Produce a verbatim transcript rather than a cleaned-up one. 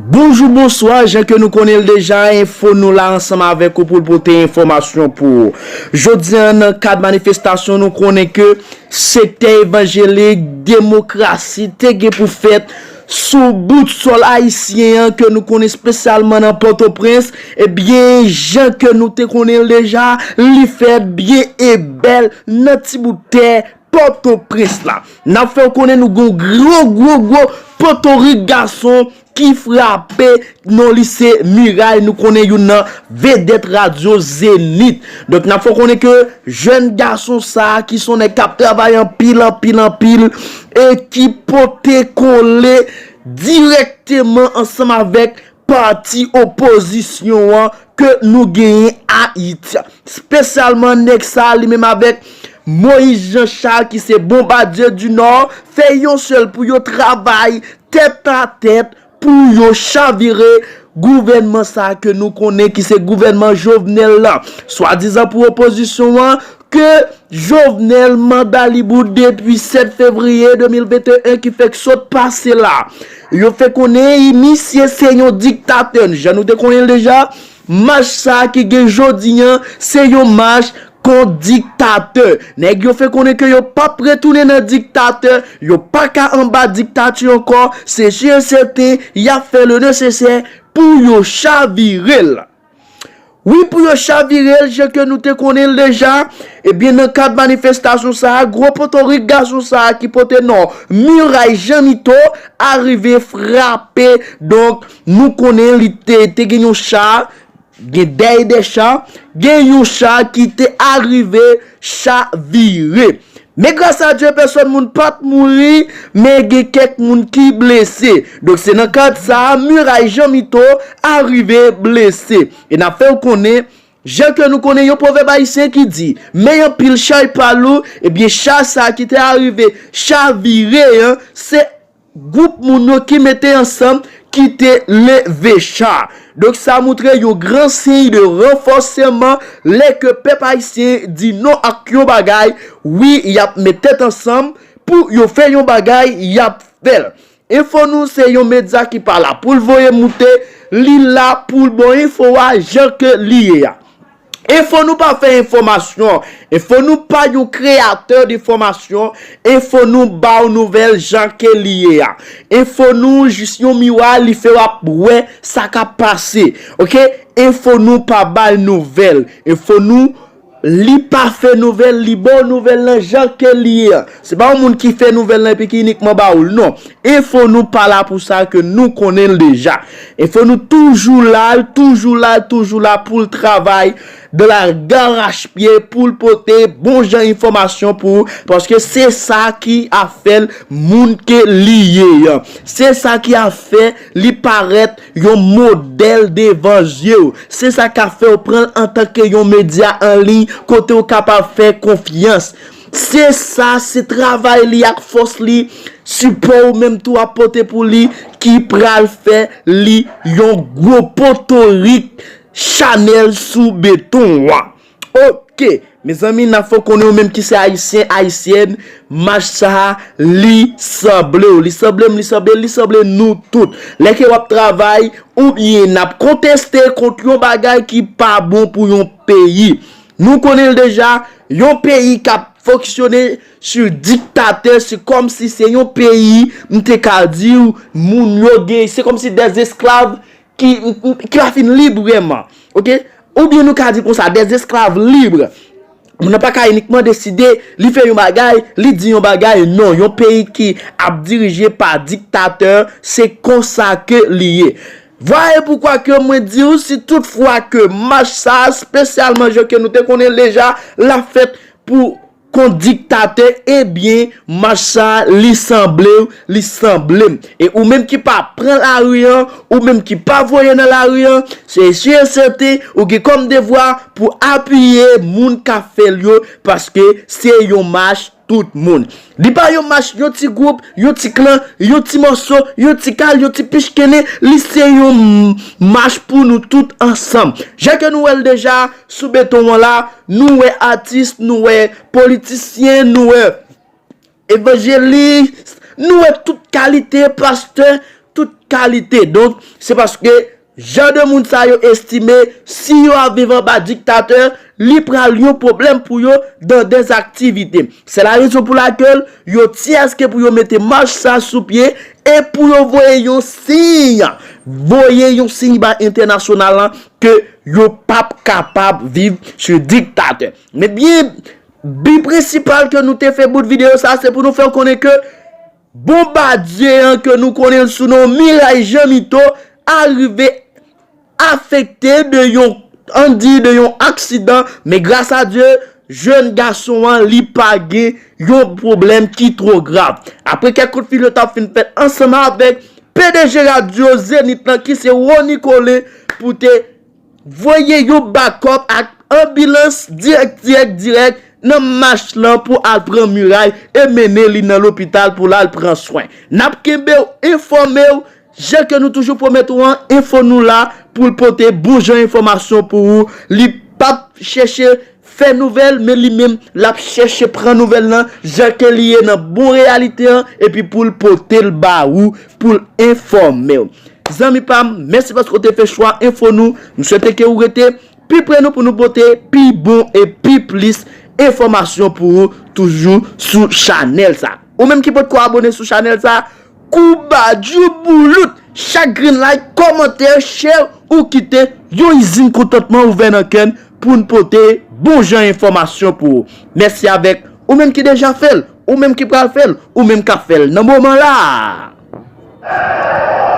Bonjou, bonswa, jan ke nou konnen l deja, Enfo Nou la ansanm avèk ou pou l pote enfòmasyon pou ou. Jodi a, nan kad manifestasyon, nou konnen ke sektè evanjelik, demokrasi te gen pou fèt sou bout sòl ayisyen an ke nou konnen espesyalman nan Pòtoprens. Ebyen, jan ke nou te konnen l deja, li fèt byen e bèl nan ti bout tè Pòtoprens la. N ap fè w konnen nou gon gwo, gwo, gwo potorik gason ki frape nan lise Miray, nou konnen youn nan vedèt radyo Zenith. Donk, n ap fè w konnen ke jèn gason sa a ki se yon nèg k ap travay anpil, anpil, anpil, e ki pote kole dirèkteman ansanm avèk pati opozisyon an ke nou genyen Ayiti. Espesyalman nèg sa a, li menm avèk Moïse Jean Charles, ki se Bombardier du Nord, fè yon sèl pou yo travay tèt a tèt pou yo chavire gouvènman sa a ke nou konnen ki se gouvènman Jovenel la. Swadizan pou opozisyon an, ke Jovenel manda li bout depi sèt fevriye de mil venteyen ki fèk sot pase la. Yo fè konnen misye se yon diktatè. Jan nou te konnen l deja, mach sa a ki gen jodi an, se yon mach kont diktatè. Nèg yo fè konnen ke yo p ap retounen nan diktatè, yo pa ka anba diktati ankò, se si e sèten, y ap fè le nesesè pou yo chavire l. Wi, pou yo chavire l, jan ke nou te konnen l deja, ebyen, nan kad manifestasyon sa a, gwo potorik gason sa a ki pote non Miray Janmito, arive frape. Donk, nou konnen li te, te gen yon cha, gen dèy de cha, gen yon cha ki te arive chavire. Men gras a Dye, pèsòn moun pa t mouri, men gen kèk moun ki blese. Donk, se nan kad sa a, Miray Janmito arive blese. E n ap fè w konnen, jan ke nou konnen yon pwovèb ayisyen ki di, men yon pil chay pa lou, ebyen, cha sa a ki te arive chavire an, se gwoup moun yo ki mete ansanm ki te leve cha. Donk, sa montre yon gran siy de ranfòseman lè ke pèp ayisyen di non ak yon bagay, wi, y ap met tèt ansanm pou yo fè yon bagay, y ap fè l. Enfo Nou se yon medya ki pa la pou l voye moute, li la pou l ba w enfo a jan ke li ye a. Enfo Nou pa fè enfòmasyon. Enfo Nou pa yon kreyatè de fòmasyon. Enfo Nou ba w nouvèl jan ke li ye a. Enfo Nou jis yon miwa, li fè w ap wè sa k ap pase. Oke? Enfo Nou pa bay nouvèl. Enfo Nou, li pa fè nouvèl, li ba w nouvèl lan jan ke li ye a. Se pa yon moun ki fè nouvèl lan epi ki inikman ba w l, non. Enfo Nou pa la pou sa ke nou konnen l deja. Enfo Nou toujou la, l toujou la, l toujou la pou l travay de la garachpye, pou l pote bon jan enfòmasyon pou ou, paske se sa ki ap fè l moun ke li ye an. Se sa ki ap fè li parèt yon modèl devan zye w. Se sa k ap fè w pran l antanke yon medya an liy kote w kapab fè konfyans. Se sa, se travay li ak fòs li, sipò ou menm tou ap pote pou li ki pral fè li yon gwo potorik chanèl sou beton an. Oke, mezanmi, n ap fè w konnen ou menm ki se ayisyen, ayisyèn, mach sa a, li sanble w, li sanble m, li sanble, li sanble nou tout. Lè ke w ap travay, oubyen n ap konteste kont yon bagay ki pa bon pou yon peyi. Nou konnen l deja, yon peyi k ap fonksyone sou diktatè, se kòmsi se yon peyi, m te ka di w, moun yo gen, se kòmsi dèzesklav ki, ki pa fin lib vrèman. Oke? Oubyen nou ka di konsa, dèzesklav lib. Moun nan pa ka inikman deside, li fè yon bagay, li di yon bagay. Non, yon peyi ki ap dirije pa diktatè, se konsa ke li ye. Vwala poukwa ke mwen di w, si tout fwa ke mach sa a, espesyalman jan ke nou te konnen l deja, l ap fèt pou kont diktatè, ebyen, mach sa a, li sanble w, li sanble m. E ou menm ki pa pran lari an, ou menm ki pa voye nan lari an, se si e sèten, ou gen kòm devwa pou apiye moun k ap fè l yo, paske se yon mach tout moun. Li pa yon mach yon ti gwoup, yon ti klan, yon ti mòso, yon ti kal, yon ti pichkennen, li se yon m-, mach pou nou tout ansanm. Jan ke nou wè l deja sou beton an la, nou wè atis, nou wè politisyen, nou wè evanjelis, nou wè tout kalite pastè, tout kalite. Donk, se paske jan de moun sa yo estime, si yo ap viv anba diktatè, li pral yon pwoblèm pou yo dan dè aktivite. Se la rezon pou lakèl yo ti aske pou yo mete mach sa sou pye e pou yo voye yon siy, voye yon siy bay entènasyonal lan ke yo p ap kapab viv sou diktatè. Men byen, bi prensipal ke nou te fè bout videyo sa, se pou nou fè w konnen ke Bonbadye an ke nou konnen l sou non Miray Jean Mito arive afekte de yon, ann di, de yon aksidan, men gras a Dye, jèn gason an, li pa gen yon pwoblèm ki twò grav. Apre kèk kout fil yo t ap fin fèt ansanm avèk P D G radyo Zenith lan ki se Rony Colin pou te voye yon bakòp ak anbilans dirèk, dirèk, dirèk nan mach lan pou al pran Miray e mennen li nan lopital pou l al pran swen. N ap kenbe w enfòme w, jan ke nou toujou pwomèt ou an, Enfo Nou la pou l pote bon jan enfòmasyon pou ou. Li p ap chèche fè nouvèl, men li menm, l ap chèche pran nouvèl lan, jan ke li ye nan bon reyalite an, epi pou l pote l ba ou, pou l enfòme w. Zanmi pa m, mèsi paske w te fè chwa Enfo Nou. M swete ke ou rete pi pre nou pou nou pote pi bon e pi plis enfòmasyon pou ou toujou sou chanèl sa. Ou menm ki potko abone sou chanèl sa, koubadjouboulout! Chak grenn like, kòmantè, share ou kite yon izin kontantman ouvè nan kè n pou n pote bon jan enfòmasyon pou ou. Mèsi avèk ou menm ki deja fè l, ou menm ki pral fè l, ou menm k ap fè l nan moman la a.